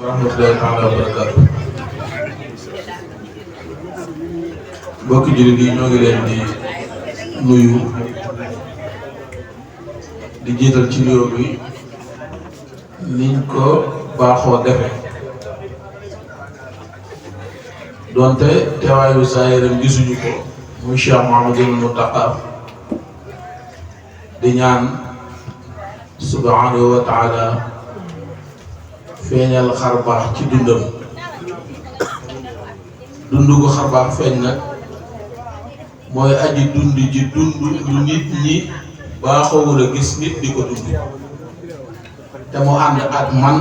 wa rahmatullahi taala wa barakaatu. Mbokki jullit yi ñoo ngi leen di nuyu di jiital ci nuyoo bi niñ ko baaxoo defe donte teewaayu saayiram gisuñu ko muy Cheikh Mouhamadoul Mountakha di ñaan subhanahu wa taala feeñal xar baax ci dundam dund ko xar baax feeñ nag mooy aji dund ji dund lu nit ñi baaxoowul a gis nit di ko dund te mu ànd ak man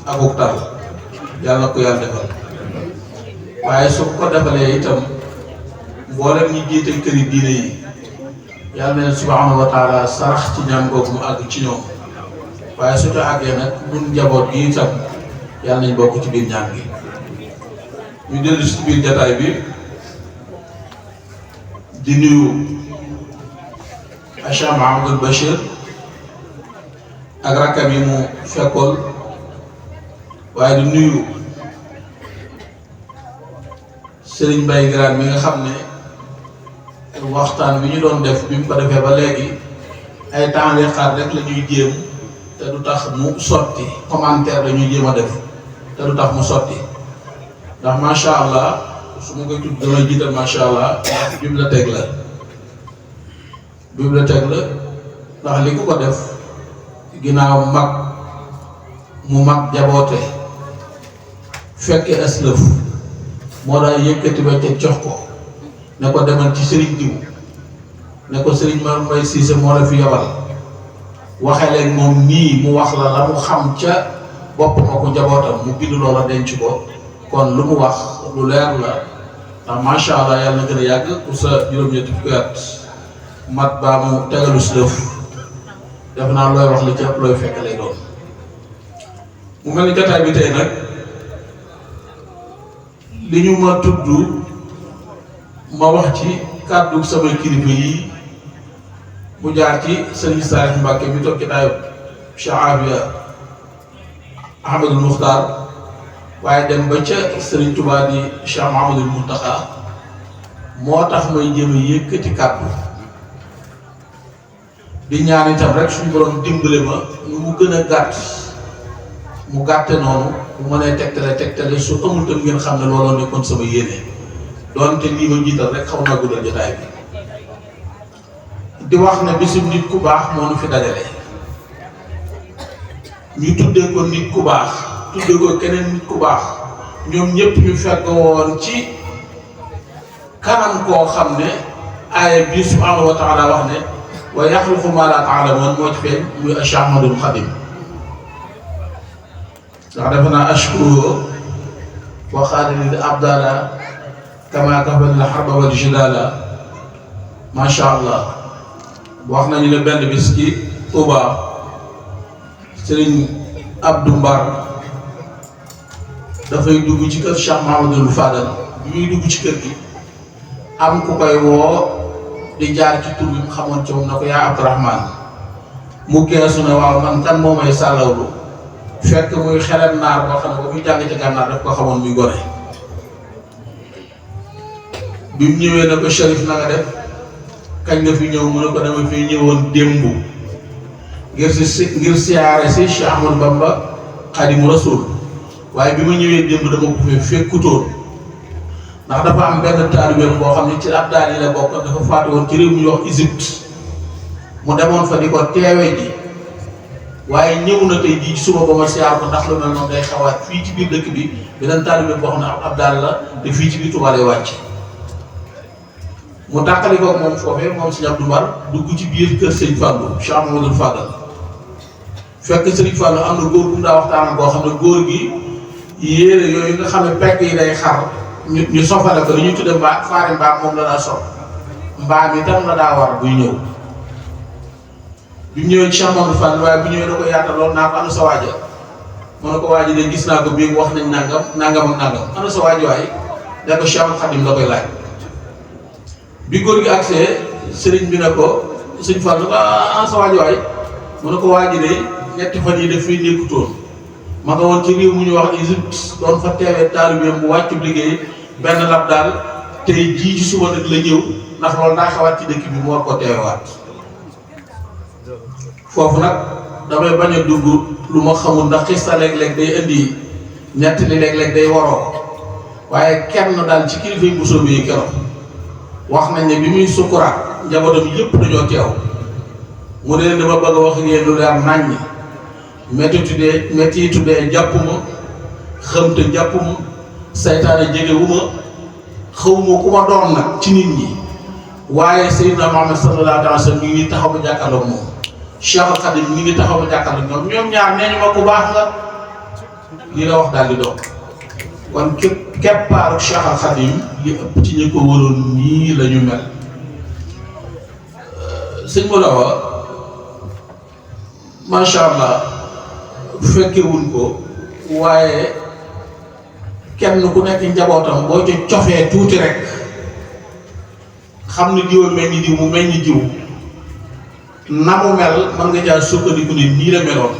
akuk tal yàlla ko yàlla defal waaye su ko defalee itam mboolem ñi jiite këri diine yi yàlla na leen subhanahu wa taala sarax ci ñaan googu mu àgg ci ñoom waaye su ca àggee nag ñun njaboot gi itam yàlla nañ bokk ci biir ñaan gi ñu dellu ci biir jataay bi di nuyu Cheikh Mouhamadoul Bachir ak rakkam yi mu fekkoon waaye di nuyu Serigne Mbaye Giraan mi nga xam ne waxtaan bi ñu doon def bi mu ko defee ba léegi ay temps les xaar rek la ñuy jéem te du tax mu sotti commentaire la ñuy jéem a def te du tax mu sotti ndax macha allah su ma koy tudd damay jiital macha allah bibliothèque la ndax li ko def ginnaaw mu mag jaboote fekke aslëf moo daal yëkkati ba te jox ko ne ko demal ci sëriñ diw ne ko sëriñ ma Mbay Siise moo la fi yabal waxe leen moom nii mu wax la mu xam ca boppam ak njabootam mu bind loola denc ko kon lu mu wax lu leer la ndax macha allah yàlla na gën a yàgg pour sa juróom-ñetti fukki at mat baa mu tegalu si lëf def naa looy wax li ci ëpp looy fekk lay doon mu mel ni jotaay bi tey nag li ñu ma tudd ma wax ci kàddu samay kilifa yi mu jaar ci Sëriñ Saalih Mbàkke mi toog ci daayu Cheikh Afia Ahmadul Muxtaar waaye dem ba ca Sëriñ Tuubaa di Cheikh Mouhamadoul Mountakha moo tax may jéem a yëkkati kàddu di ñaan itam rek suñu borom dimbale ma mu gën a gàtt mu gàtte noonu bu mënee tegtale su amul tam ngeen xam ne looloo nekkoon sama yéene doonte lii ma jiital rek xaw naa guddal jotaay bi di wax ne bisum nit ku baax moo nu fi dajale ñu tuddee ko nit ku baax tuddee ko keneen nit ku baax ñoom ñëpp ñu fekk woon ci kanam koo xam ne aaya bi subhanahu wa taala wax ne wa yaxluqu ma la taalamoon moo ci feeñ muy Cheikh Ahmadul Xadim ndax defe naa ashkuru wa xaalilil abdala kama kafal la xarba wal jidala macha allah wax nañu ne benn bis ci Touba Serigne Abdou Mbar dafay dugg ci kër Cheikh Mouhamadoul Fadal bi muy dugg ci kër gi am ku koy woo di jaar ci tur bi mu xamoon ci moom na ko yaa Abdourahman mu geesu ne waaw man kan moo may sàllawlu fekk muy xelem naar boo xam ne ba muy jàng ci gànnaar daf ko xamoon muy gone bi mu ñëwee ne ko Cherif na nga def kañ nga fi ñëw mu ne ko dama fi ñëwoon démb ngir siyaare si Cheikh Ahmadou Bamba Xaadimu Rasuul waaye bi ma ñëwee démb dama ko fi fekkutoon ndax dafa am benn taalibe boo xam ne ci abdaan yi la bokk dafa faatu woon ci réew mi ñuy wax Égypte mu demoon fa di ko teewee ji waaye ñëw na tey jii suba ba ma siyaar ko ndax lu mel noonu day xawaat fii ci biir dëkk bi beneen taalibe boo xam ne abdaan la te fii ci biir Tuubaa lay wàcc mu tàqali ko moom foofee moom Sëñ Abdou Mbar dugg ci biir kër Sëñ Fallou Cheikh Mouhamadoul Fadal fekk Sëñ Fallou am na góor bu mu daa waxtaan boo xam ne góor gi yére yooyu nga xam ne pekk yi day xar ñu sofale ko li ñu tudde faari mbaam moom la daa sof mbaam itam la daa war buy ñëw bi mu ñëwee Cheikh Mouhamadoul Fadal waaye bu ñëwee da ko yaatal lool naa ko ana sa waaja mu ne ko waaji de gis naa ko bii wax nañ nangam ana sa waaji waaye da ko Cheikh Khadim la koy laaj bi góor gi agsee sëriñ bi ne ko sëñ Fall ko ana sa waaji waay mu ne ko waaji de ñetti fan yi daf fiy nekkutoon ma nga woon ci réew mu ñu wax Égypte doon fa teewee taalibeem bu wàccu liggéey benn lab daal tey jii ci suba nag la ñëw ndax loolu daa xawaat ci dëkk bi mu war ko teewaat foofu nag damay bañ a dugg lu ma xamul ndax xista léeg-léeg day indi ñett li léeg-léeg day waroo waaye kenn daal ci kilifa yi bu soobee keroog wax nañ ne bi muy sukkuraat njabootam yëpp dañoo teew mu ne leen dama bëgg a wax ngeen lu leer naññ métti tuddee jàpp ma xam te jàpp ma saytaane jegewu ma xawma ku ma doon nag ci nit ñi waaye Seydina Muhammad sallallahu alayhi wa sallam mi ngi taxaw ba jàkkaarloog moom Cheikh Khadim mi ngi taxaw ba jàkkaarloog ñoom ñaar nee ñu ma ku baax nga li la wax daal di doon kon keppaaru Cheikh Khadim li ëpp ci ñi ko waroon nii la ñu mel sëñ Moulawa macha allah fekkewuñ ko waaye kenn ku nekk njabootam boo ci cofee tuuti rek xam ni diw mel ni diw mu mel ni diw na mu mel mën nga caa sukkandiku ne nii la meloon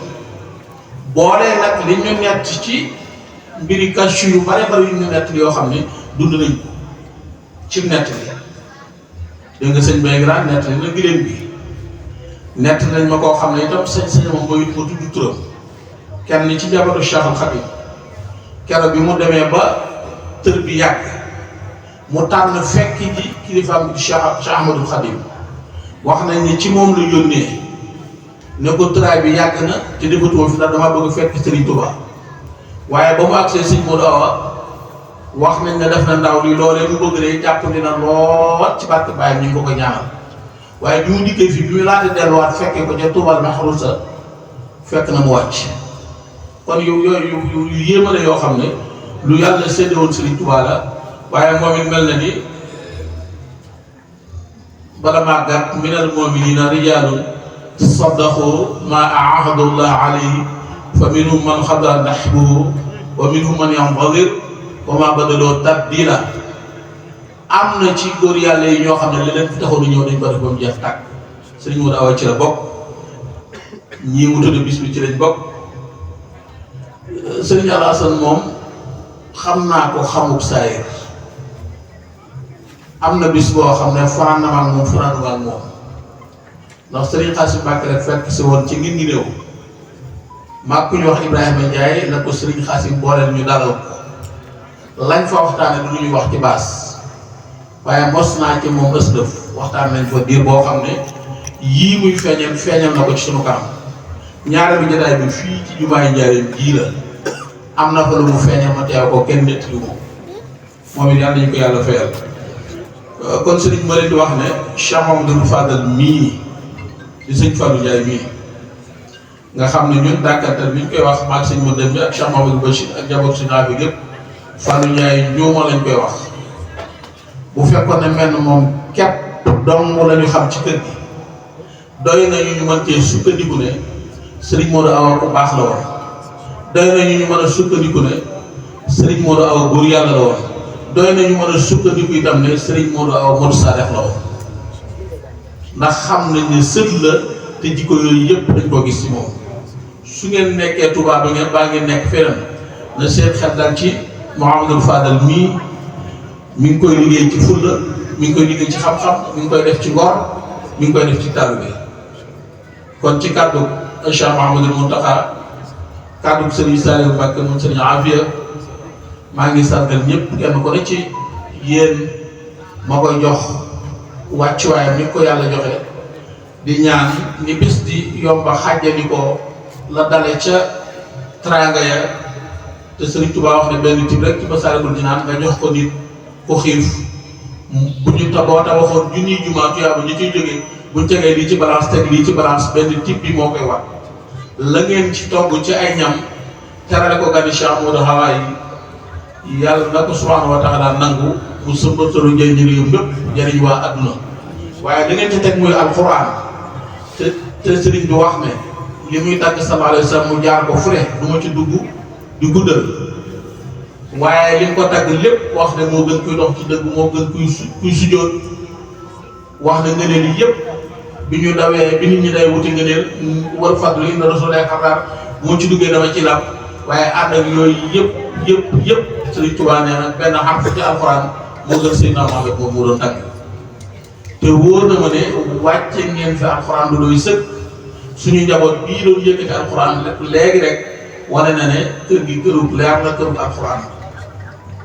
boolee nag li ñu nett ci mbiri kàccu yu bare bare yu ñu nett yoo xam ne dund nañ ko ci nett bi dégg nga sëñ Baye Grand nett na giléem bi nett nañ ma koo xam ne itam sëñ moom mooy ma tudd turam kenn ci njabootu Cheikh Al Khadim keroog bi mu demee ba tër bi yàgg mu tànn fekk ji kilifaam bi Cheikh Ahmadul Khadim wax nañ ni ci moom la yónnee ne ko tëraay bi yàgg na te defatuma fi ndax dama bëgg fekk Serigne Touba waaye ba mu agsee sëñ Modou Awa wax nañ ne def na ndaw li loolee mu bëgg de jàpp dina lool ci barke Baye ñu ngi ko ko ñaanal waaye bi mu dikkee fii bi mu laata delluwaat fekkee ko ca Touba ma xarul sa fekk na mu wàcc kon yu yéemale yoo xam ne lu yàlla séddewoon Serigne Touba la waaye moom it mel na ni bala maa gàtt minal mu'minina rijaalun saddaqu maa aahadu llah alayhi fa minhum man xada nahbahu wa minhum man yantadir wa maa badaloo tabdila am na ci góor yàlla yi ñoo xam ne li leen fi taxoon ñëw dañ ko def ba mu jeex tàkk Serigne Modou Awa ci la bokk ñii mu tudd bis bi ci lañ bokk Serigne Alassane moom xam naa ko xamuk saayir am na bis boo xam ne fanaan na maag moom fanaan na maag moom ndax Serigne Xaasim Mbàkke rek fekk si woon ci ngir ngi réew maag ku ñu wax Ibrahima Ndiaye la ko Serigne Xaasim booleel ñu dalal ko lañ fa waxtaane du lu ñuy wax ci baas waaye mos naa ci moom ëslëf waxtaan nañ fa diir boo xam ne yii muy feeñal na ko ci sunu kanam ñaare bi jotaay bi fii ci jumaay Njaaréem jii la am na fa lu mu feeñal ma teew ko kenn nettali moom it yàlla ñu ko yàlla fayal kon sëriñ ma leen di wax ne Cheikh Mamadou Fadal mii di sëñ Fallou Ndiaye mii nga xam ne ñun dàkkantal bi ñu koy wax maag sëñ ma dem bi ak Cheikh Mamadou Bachir ak jaboot si naa bi gépp Fallou Ndiaye ñooma lañ koy wax bu fekkoon ne mel moom képp dong la ñu xam ci kër gi doy nañu ñu mën cee sukkandiku ne Serigne Modou Awa ku baax la woon doy nañu ñu mën a sukkandiku ne Serigne Modou Awa góor yàlla la woon doy nañu mën a sukkandiku itam ne Serigne Modou Awa Modou Sadef la woon ndax xam nañ ne sët la te jikko yooyu yëpp dañ ko gis ci moom su ngeen nekkee Touba ba ngeen baa ngeen nekk feneen na seen xel dal ci Mouhamadou Fadal mii mi ngi koy liggéey ci fulla mi ngi koy liggéey ci xam-xam mi ngi koy def ci ngor mi ngi koy def ci taalibe kon ci kàddu Cheikh Mouhamadou Mountakha kàddu Serigne Saliou Mbacké moom Serigne Afia maa ngi sargal ñëpp kenn ko ne ci yéen ma koy jox wàccuwaayam ni ko yàlla joxe di ñaan ni bis di yomba xàjjali ko la dale ca tranga ya te Serigne Touba wax ne benn tib rek ci Masaalikul Jinaan nga jox ko nit ko xiif bu ñu boo tabaxoon junniy jumaa tuyaaba ñu ciy jógee buñ tegee lii ci balance teg lii ci balance benn tib bi moo koy wax la ngeen ci togg ci ay ñam terale ko gani Cheikh Modou Awa yi yàlla na ko subhanahu wa taala nangu mu sëmbasalu njëriñ réew mépp njëriñ waa adduna waaye da ngeen ci teg muy alquran te sëriñ bi wax ne li muy tàgg sallallahu alayhi wa sallam mu jaar ko fu ne du ma ci dugg di guddal waaye li mu ko tàgg lépp wax ne moo gën kuy dox ci dëgg moo gën kuy sujjóot wax ne ngëneel yi yëpp bi ñu dawee bi nit ñi day wuti ngëneel war fadlu inna rasulullah xabaar moo ci duggee dama ci làpp waaye ànd ak yooyu yëpp Sëriñ Tuubaa nee na benn xarfu ci alxuraan moo gën Seydina Muhammad moom moo doon tàgg te wóor na ma ne wàcce ngeen fi alxuraan lu doy sëkk suñu njaboot bii doon yëkkati alxuraan léegi rek wane na ne kër gi këru leer la këru alxuraan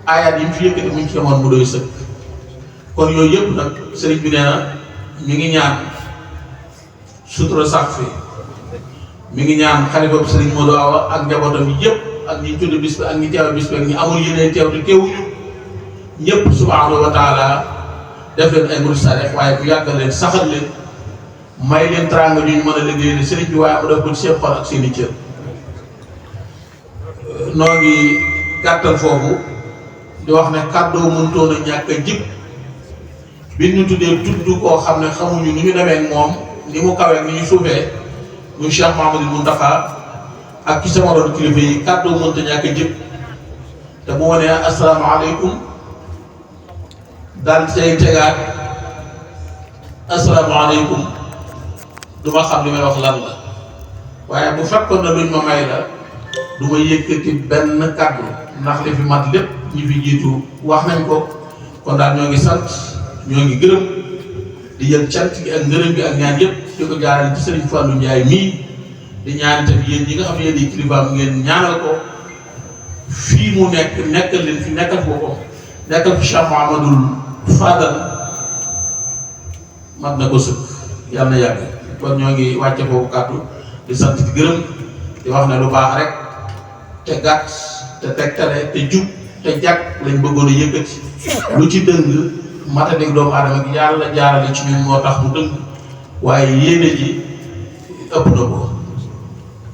aayaat yi mu fi yëkkati mu ngi ci yemoon mu doy sëkk kon yooyu yëpp nag sëriñ bi nee na mi ngi ñaan sutura sax fi mi ngi ñaan xalifa sëriñ Modou Awa ak njabootam yëpp ak ñi tudd bis bi ak ñi teew bis bi ak ñi amul yeneen teew te teewuñu ñëpp subhanahu wa taala def leen ay murid sareex waaye bu yàggal leen saxal leen may leen teraanga ñu mën a liggéey sëriñ bi waaye mu def ko ci seen xol ak seen i cër noo ngi gàttal foofu di wax ne kàddoo mënutoon a ñàkk a jib bi ñu tuddee tudd koo xam ne xamuñu ni ñu demee ak moom ni mu kawee ni ñu suufee muy Cheikh Mouhamadou Mountakha ak ci sama doon kilifa yi kàddoo mënta ñàkk a jib te bu ma nee asalaamaaleykum daal say tegaat asalaamaaleykum du ma xam li may wax lan la waaye bu fekkoon ne luñ ma may la du ma yëkkati benn kàddu ndax li fi mat lépp ñi fi jiitu wax nañ ko kon daal ñoo ngi sant ñoo ngi gërëm di jël cant gi ak ngërëm bi ak ñaan yëpp di ko jaarale ci Serigne Fallou Ndiaye mii di ñaan tamit yéen ñi nga xam ne yéen di kilifaam ngeen ñaanal ko fii mu nekk nekkal leen fi nekkal ko nekkal fi Cheikh Mouhamadoul Fadal mat na ko sëkk yàlla na yàgg kon ñoo ngi wàcce foofu kàddu di sant di gërëm di wax ne lu baax rek te gàtt te tegtale te jub te jàkk lañ bëggoon a yëkkati lu ci dëng matadik doomu aadama gi yàlla jaarale ci ñun moo tax mu dëng waaye yéene ji ëpp na ko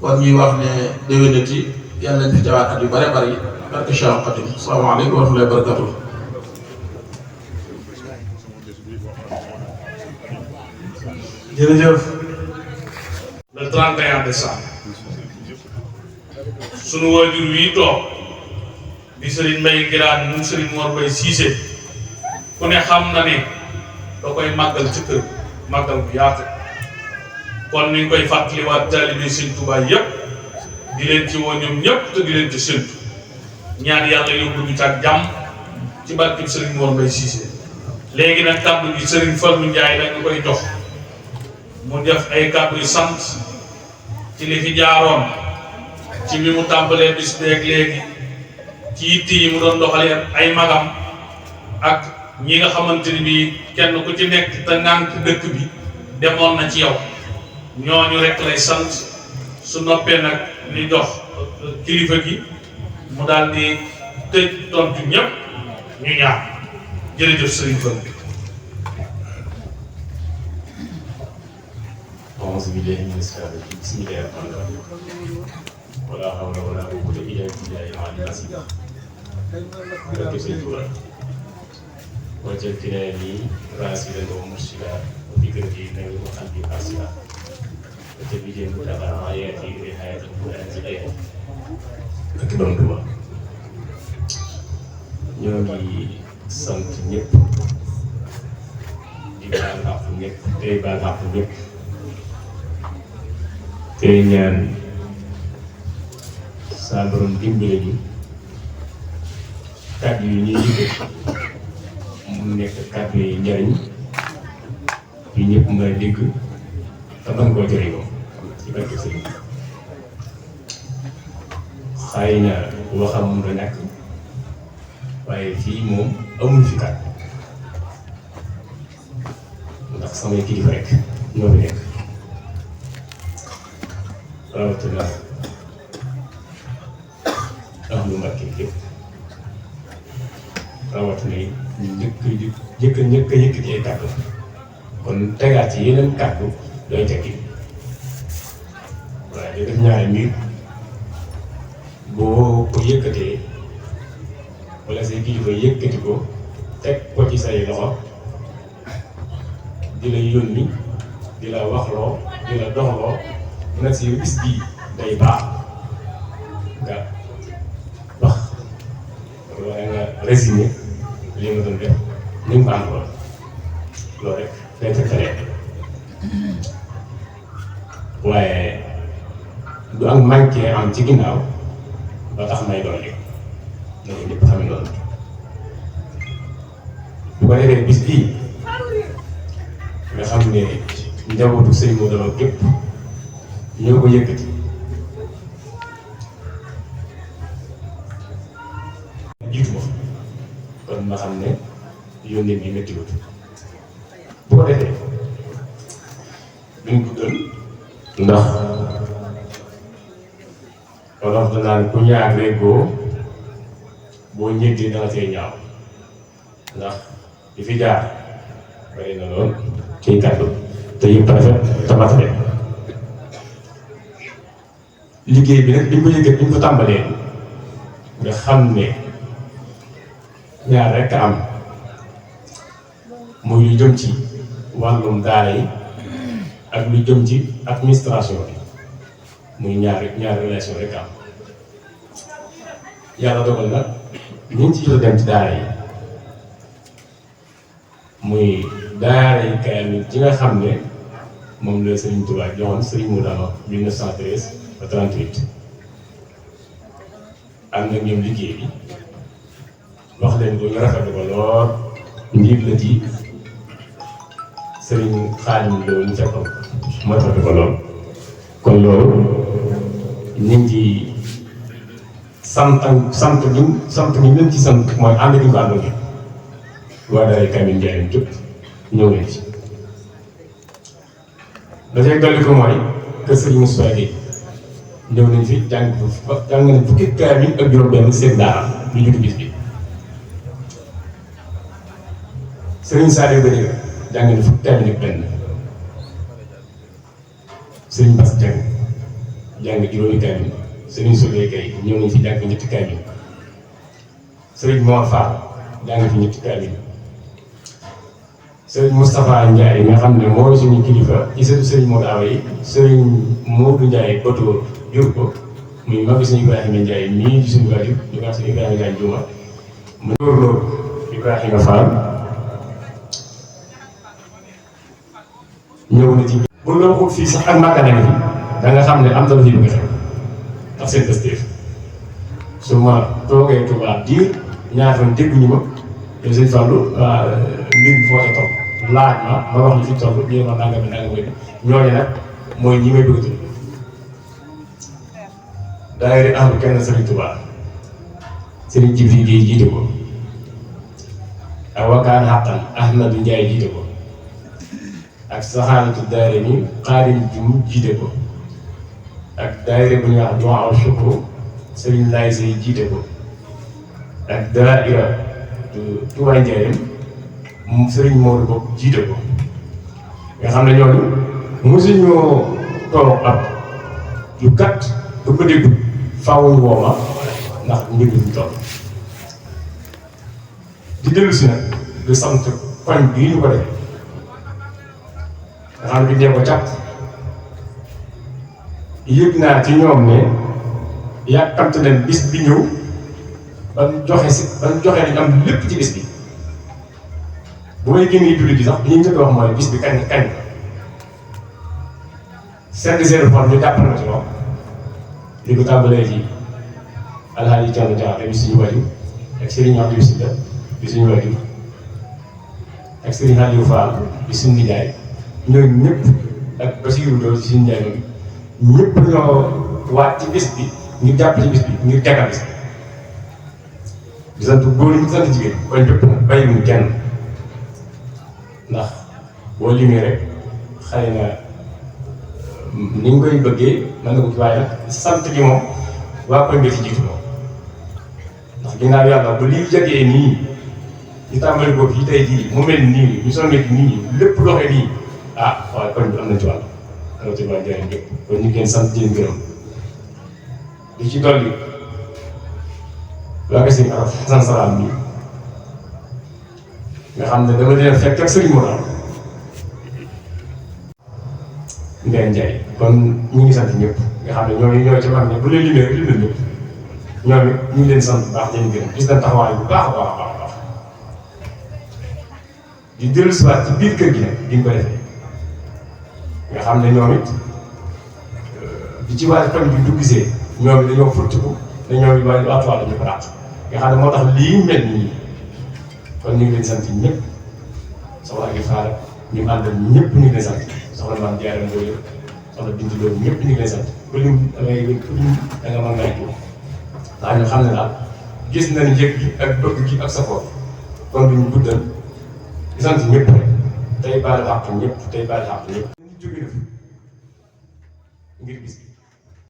kon ñuy wax ne déwénati yàlla nañ fi jawaat at yu bare bari barke Cheikh Khadim asalaamaaleykum wa rahmatullahi wa barakatuh jërëjëf le 31 décembre sunu waajur wii toog di Serigne Mbaye Guirane moom Serigne Mor Mbaye Cissé ku ne xam na ne da koy màggal ci kër màggal bu yaatu kon ni ñu koy fàttaliwaat taalibe Sëñ Tuubaa yëpp di leen ci woo ñoom ñëpp te di leen ci séntu ñaan yàlla yóbbu ñu ak jàmm ci barkeb Serigne Mor Mbaye Cissé léegi nag kàddu gi Serigne Fallou Ndiaye nag ñu koy jox mu def ay kàddu yu sant ci li fi jaaroon ci bi mu tàmbalee bis beeg léegi ci yitti yi mu doon doxalee ay magam ak ñi nga xamante ni bii kenn ku ci nekk te ngànk dëkk bi demoon na ci yow ñooñu rek lay sant su noppee nag ni jox kilifa gi mu daal di tëj tontu ñëpp ñu ñaar jërëjëf Serigne Fall. أعوذ بالله من الشيطان الرجيم بسم الله الرحمن الرحيم ولا حول ولا قوة إلا بالله العلي العظيم barke Sëñ Tuubaa wajjal kinaani raasilan wa mursila wa fikrati nawwir wa qalbi faasila wa tabijjan mutaqarra ayaati wa hayatan Qur'an ci ay ak Borom Tuubaa ñoo ngi sant ñëpp di baal àq ñëpp tey baal àq ñëpp tey ñaan saa borom dimbale ñu kàddu yi ñuy yëkkati mu nekk kàddu yi njariñ yu ñëpp mën a dégg te mën koo jëriñoo ci barke Sëriñ xëy na waxam mun a ñàkk waaye fii moom amul fi kàddu ndax samay kilifa rek ñoo fi nekk rawatina ahlu Mbàkke yëpp rawatina njëkk a yëkkati ay kàddu kon tegaat ci yeneen kàddu doy tekki waaye da def ñaari mbir boo ko yëkkatee wala say kilifa yëkkati ko teg ko ci say loxo di la yónni di la waxloo di la doxloo nag si bis bii day baax nga wax wala nga résumé li nga doon def ni mu ko àndoon loolu rek day tegtalee waaye du ak manqué am ci ginnaaw ba tax may doon rek na ko ñëpp xamee loolu. bu ko defee bis bii nga xam ne njabootu sëñ Modou Lo gépp ñoo ko yëkkati jiitu ma kon ma xam ne yónnee bi métti wut bu ko defee duñ guddal ndax wolof danaan ku ñaar réggoo boo ñettee danga see ñaaw ndax li fi jaar bari na lool ciy kàddu te yëpp rafet te matale liggéey bi nag biñ ko yëgee biñ ko tàmbalee nga xam ne ñaar rekk am muy lu jëm ci wàllum daara yi ak lu jëm ci administration bi muy ñaari relation rekk am yàlla dogal na ñu ngi ci jot a dem ci daara yi muy daara yi kaamil ci nga xam ne moom la Serigne Touba joxoon Serigne Modou Lo 1913 ba 38 am na ñoom liggéey bi wax leen ko ñu rafetlu ko lool njiit la ci Serigne Khadim Lo ñu fekkoon ma rafetlu ko lool kon loolu ñu ngi sant gi leen ci sant mooy ànd gi ñu ko àndoon waa daara kaamil Njaaréem jëpp ñëw nañ ci dafay dolli ko mooy que Serigne Moussa Gueye ñëw nañ fi jàng nañ fukki kaamil ak juróom-benn seen daara lu jiitu bis bi Serigne Saliou Bari jàng nañ fukki kaamil ak benn Serigne Bass Dieng jàng juróomi kaamil Serigne Souley Gueye ñëw nañ fi jàng ñetti kaamil Serigne Mor Fall jàng fi ñetti kaamil Serigne Moustapha Ndiaye nga xam ne mooy suñu kilifa ci sëtu Serigne Modou Awa yi Serigne Modou Ndiaye Bato jur ko muy mag suñu Ibrahima Ndiaye nii di suñu waajur ñu wax suñu Ibrahima Ndiaye Juma mu góorloo Ibrahima Fall ñëw na ci bu la waxul fii sax ak màggal nga fi da nga xam ne am na lu fi bëgg a xew ndax seen pëstéef su ma toogee Touba diir ñaar fan dégguñu ma yow sëñ Fallou mbir bi foo ca toll laaj ma wax li fi toll ñu ma nangam ñooñu nag mooy ñi may bëgg a tudd daayira ahlu kenn Serigne Touba Serigne Jibril Gueye jiite ko ak wakaan xaqan Ahmadou Ndiaye jiite ko ak saxaanatu daayira ni Xaadim Jum jiite ko ak daayira bu ñuy wax Du'a al Shukru Serigne Laye Sey jiite ko ak daayira Touba Njaaréem Serigne Modou Bopp jiite ko nga xam ne ñooñu mosuñoo toog ab lu kat ba ko dégg faaw ñu woo ma ndax mbir mi toll di dellu si nag di sant koñ bii ñu ko defee nga xam ne bi dee ko càpp yëg naa ci ñoom ne yàkkamte leen bis bi ñëw ban joxe nañ am lépp ci bis bi bu may génnee julli gi sax bi ñuy njëkk wax mooy bis bi kañ sedd seen forme ñu jàpp na ci moom li ko tàmbalee ci Alhaji Thierno Diakhaté bi suñu wajur ak Serigne Abdou Sida bi suñu wajur ak Serigne Aliou Fall bi suñu nijaay ñooñu ñëpp ak Bassirou Lo ci suñu nijaay moom ñëpp ñoo waat ci bis bi ngir jàpp ci bis bi ngir jagal bis bi di sant góor ñi sant jigéen koñ bépp nag bàyyiwuñu kenn ndax boo limee rek xëy na ni nga koy bëggee mën na ko ci waaye nag sant gi moom waa koñ bi ci jiitu moom ndax ginnaaw yàlla bu lii jagee nii ñu tàmbali ko fii tey jii mu mel nii ñu sonne ci nit ñi lépp doxee nii ah waaye koñ bi am na ci wàll am ci wàll njëriñ yëpp kon ñu ngeen sant di leen gërëm di ci dolli waa Kër Sëñ Assane Salam bi nga xam ne dama leen fekk ak Serigne Modou Ndeye Ndiaye kon ñu ngi sant ñëpp nga xam ne ñoo ci mag ñi bu leen limee rek limee ñëpp ñoom it ñu ngi leen sant bu baax di leen gërëm gis nañ taxawaay bu baax a baax a baax a baax di dellusiwaat ci biir kër gi nag di nga ko defee nga xam ne ñoom it di ci waa koñ bi du gisee ñoom it dañoo furtiku dañoo yu bari waxtu ñu ko dàq nga xam ne moo tax lii mel nii kon ñu ngi leen sant ñëpp soxna Aliou Fall ñu àndal ñëpp ñu ngi leen sant soxna Mame Diarra Ndoye soxna Bintu Lo ñëpp ñu ngi leen sant ba lim da nga mën ngay tuur ndax ñu xam ne daal gis nañ njëg gi ak bëgg gi ak safoor kon duñu guddal di sant ñëpp rek tey baal xàq ñëpp tey baal xàq ñëpp ñu jóge na fi ngir bis